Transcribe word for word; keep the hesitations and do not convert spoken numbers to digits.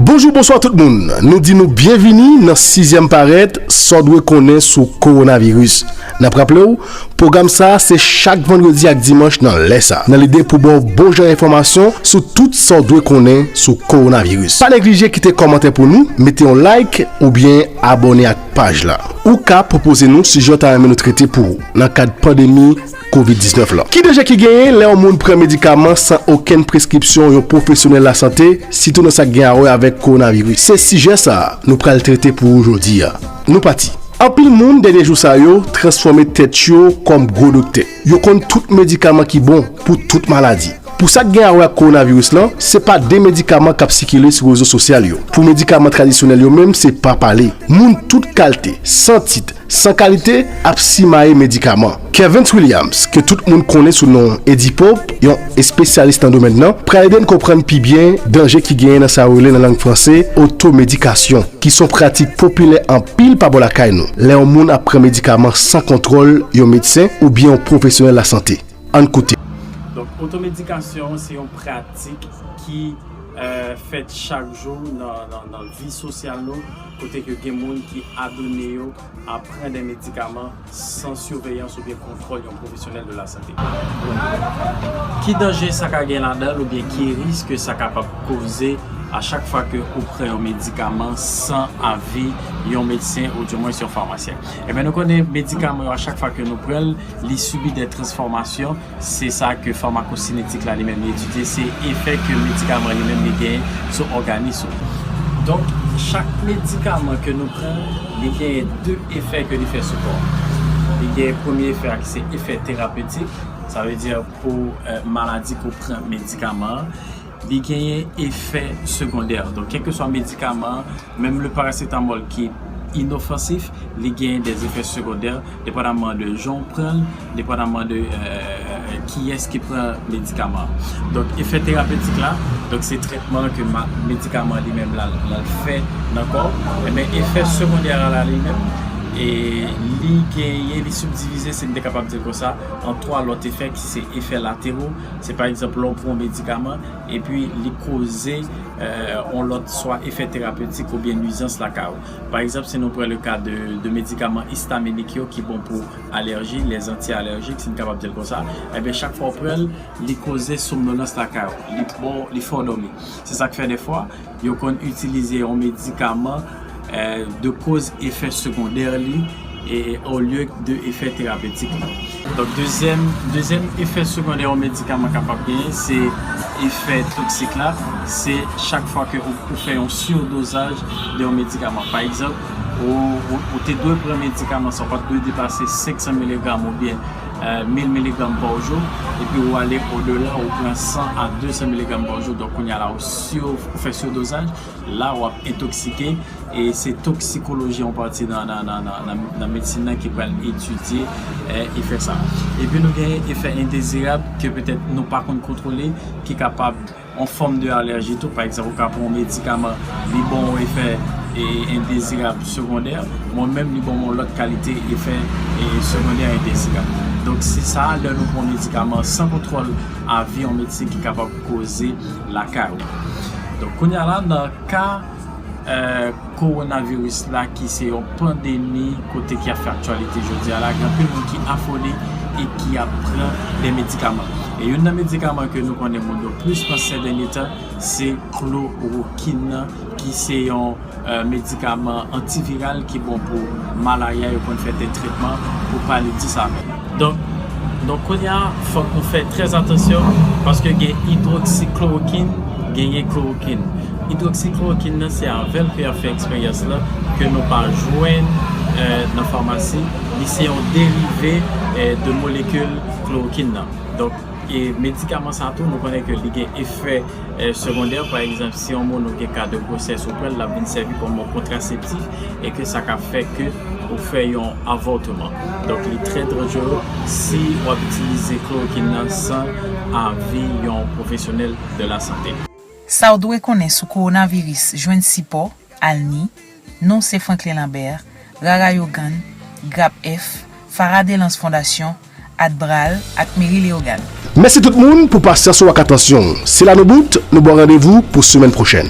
Bonjou, bonswa tout moun. Nou di nou byenvini nan sizyèm parèt, sa w dwe konnen sou kowonaviris. N ap raple w, pwogram sa a se chak vandredi ak dimanch nan lè sa, nan lide pou ba w bon jan enfòmasyon sou tout sa w dwe konnen sou kowonaviris. Pa neglije kite kòmantè pou nou, mete yon like oubyen abòne ak paj la. Ou ka pwopoze nou sijè w ta renmen nou trete pou ou nan kad pandemi kovid diznèf la. Ki danje ki genyen lè yon moun pran medikaman san okenn preskripsyon yon pwofesyonèl lasante, sitou nan sa k gen a wè avèk kowonaviris? Se sijè sa a nou pral trete pou ou jodi a. Nou pati. Anpil moun dènye jou sa yo transfòme tèt yo kòm gwo doktè. Yo konn tout medikaman ki bon pou tout maladi. Pou sa k gen a wè ak kowonaviris lan, se pa de medikaman k ap sikile sou rezo sosyal yo. Pou medikaman tradisyonèl yo menm, se pa pale. Moun tout kalte, san tit, san kalite, ap simaye medikaman. Kervens Williams, ke tout moun konnen sou non Eddie Pope, yon espesyalis nan domèn nan, pral ede n konprann pi byen danje ki genyen nan sa yo rele nan lang franse otomedikasyon, ki se yon pratik popilè anpil pa bò lakay nou, lè yon moun ap pran medikaman san kontwòl yon medsen oubyen yon pwofesyonèl lasante. Ann koute. Donk, otomedikasyon se yon pratik ki eh, fèt chak jou nan, nan, nan vi sosyal nou, kote ke gen moun ki adone yo a pran de medikaman san siveyans oubyen kontwòl yon pwofesyonèl de lasante. Ki danje sa ka gen ladan l oubyen ki risk sa kapab koze a chak fwa ke ou pran yon medikaman san avi yon medsen oudimwens yon famasyen? Ebyen, nou konnen medikaman yo, a chak fwa ke nou pran l, li sibi de transfòmasyon. Se sa ke famakosenetik la li menm li etidye, se efè ke medikaman li menm li genyen sou òganis ou. Donk, chak medikaman ke nou pran, li genyen de efè ke li fè sou kò. Li genyen premye efè a ki se efè terapetik, sa vle di pou eh, maladi ke w pran medikaman an. Li genyen efè segondè. Donk, kèlkeswa medikaman an, menm le paracétamol ki inofansif, li genyen de efè segondè, depandaman de jan w pran l, depandaman de eh, kiyès ki pran medikaman an. Donk, efè terapetik la, donk se trètman ke ma- medikaman an li menm la, la l fè nan kò w. Ebyen, efè segondè a la li menm, e li genyen, li sibdivize, si m te kapab di l konsa, an twa lòt efè ki se efè latero. Se pa egzanp, lè w pran yon medikaman, epi li koze eh, yon lòt swa efè terapetik oubyen nwizans lakay ou. Pa egzanp, si nou pran le ka de, de medikaman istaminik yo ki bon pou alèji, les anti-allergiques, si n kapab di l konsa, ebyen, chak fwa w pran l, li koze somnolans lakay ou, li ba w, li fè w dòmi. Se sa k fè dèfwa, yo konn itilize yon medikaman eh, de koz efè segondè li, e olye de efè terapetik li. Donk, dezyèm, dezyèm efè segondè yon medikaman kapab genyen, se efè toksik la, se chak fwa ke ou, ou fè yon sirdozaj de yon medikaman. Pa egzanp, ou, ou, ou te dwe pran medikaman sa, ou pa t dwe depase senk san miligram oubyen eh, mil miligram pa jou, epi ou ale odela, ou pran san a de san miligram pa jou, donk kounye a la, ou, si ou, ou fè sirdozaj, la w ap entoksike, e se toksikoloji yon pati nan, nan, nan, nan, nan, nan medsin nan ki pral etidye eh, efè sa. Epi nou gen efè endezirab ke petèt nou pa konn kontwole, ki kapab yon fòm de alèji tou. Pa egzanp, ou ka pran yon medikaman, li ba w efè e, endezirab segondè. Mwen menm, li ba m yon lòt kalite efè e, segondè endezirab. Donk, se sa, lè nou pran yon medikaman san kontwòl avi yon medsen ki kapab koze lakay ou. Donk, kounye a la, nan ka eh, kowonaviris la, ki se yon pandemi kote ki ap fè aktyalite jodi a la, gen anpil moun ki afole e ki ap pran de medikaman. E youn nan medikaman ke nou konnen moun yo plis pran sèdènye tan, se klorokin nan, ki se yon eh, medikaman antiviral ki bon pou malarya, yo konn fè de tretman pou palidis avè l. Donk, donk kounye a, fòk nou fè trè atansyon, paske gen idwoksiklorokin, genyen klorokin. Idwoksiklorokin nan, se avè l ke y ap fè eksperyans lan, ke nou pa jwenn eh, nan famasi. Li se yon derive eh, de molekil klorokin nan. Donk, e medikaman sa tou, nou konnen ke li gen efè eh, segondè. Pa egzanp, si yon moun ou gen ka de gwosès ou pran l, l ap vin sèvi kòm yon kontraseptif e ke sa ka fè ke ou fè yon avòtman. Donk, li trè danjere si w ap itilize klorokin nan san avi yon pwofesyonèl de lasante. Sa w dwe konnen sou kowonaviris, jwenn sipò, Alni, Non se Franklin Lambert, Rara Yogann, Grap F, Farah Delance Fondasyon, Adbral ak Meri Leyogàn. Mèsi tout moun pou pasyans ou ak atansyon w. Se la nou bout, nou ba w randevou pou semèn pwochèn.